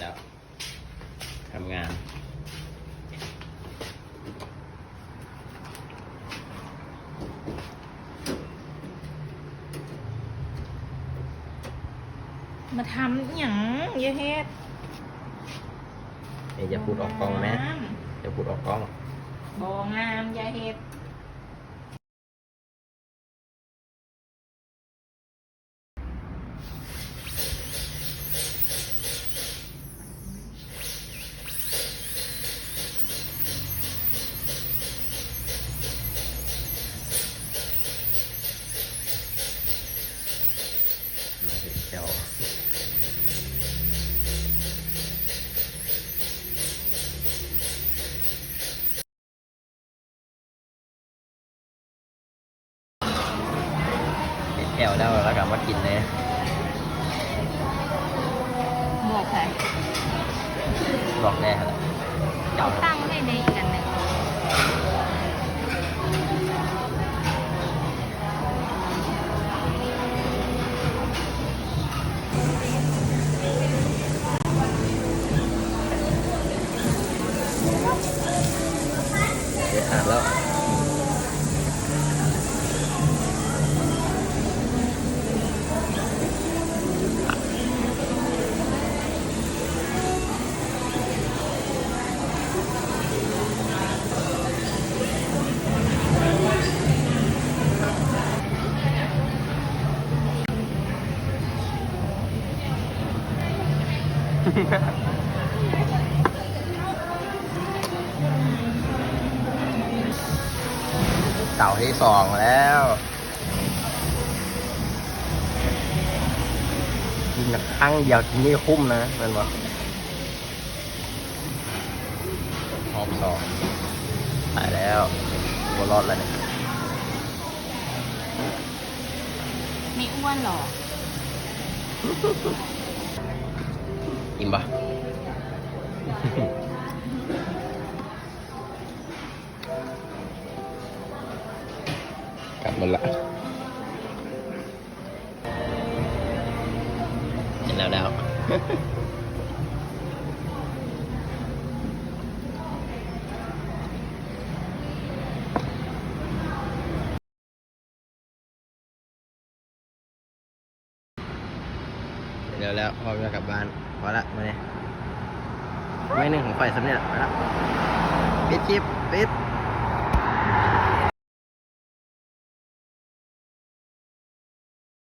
ແລ້ວ ທຳງານ ມາທຳອີ່ຫຍັງ? ຢ່າເຮັດ ເອີ ຢ່າພຸດອອກກ້ອງແມ ບໍ່ງາມ ຢ່າພຸດອອກກ້ອງ ບໍ່ງາມ ຢ່າເຮັດ. ມາເຮັດແຈ່ວ. ເຮັດແຈ່ວແລ້ວ ແລ້ວກໍມາກິນເລີຍ. ບວກໃຜ? ບວກແດ່ຫັ້ນແຫຼະ. ເອົາຕັ້ງໄວ້ໃນອີກອັນໜຶ່ງ. ເດັດຂາດແລ້ວ. ເຕົາທີສອງແລ້ວ. ກິນຄັ້ງດຽວກິນນີ້ຄຸ້ມນະ ແມ່ນບໍ່? ຮອບສອງ ຕາຍແລ້ວ ບໍ່ລອດແລ້ວນີ້. ໄມ່ອ້ວນເຫລອ? ອີ່ມບໍ່? ກັບໝົດລະ. ເຫັນແລ້ວ ແລ້ວ เสร็จแล้ว แล้วพร้อมจะกลับบ้าน พอละมื้อนี้ เมนูของข้อยส่ำนี้ละ พอละ ปิดคลิป ปิด.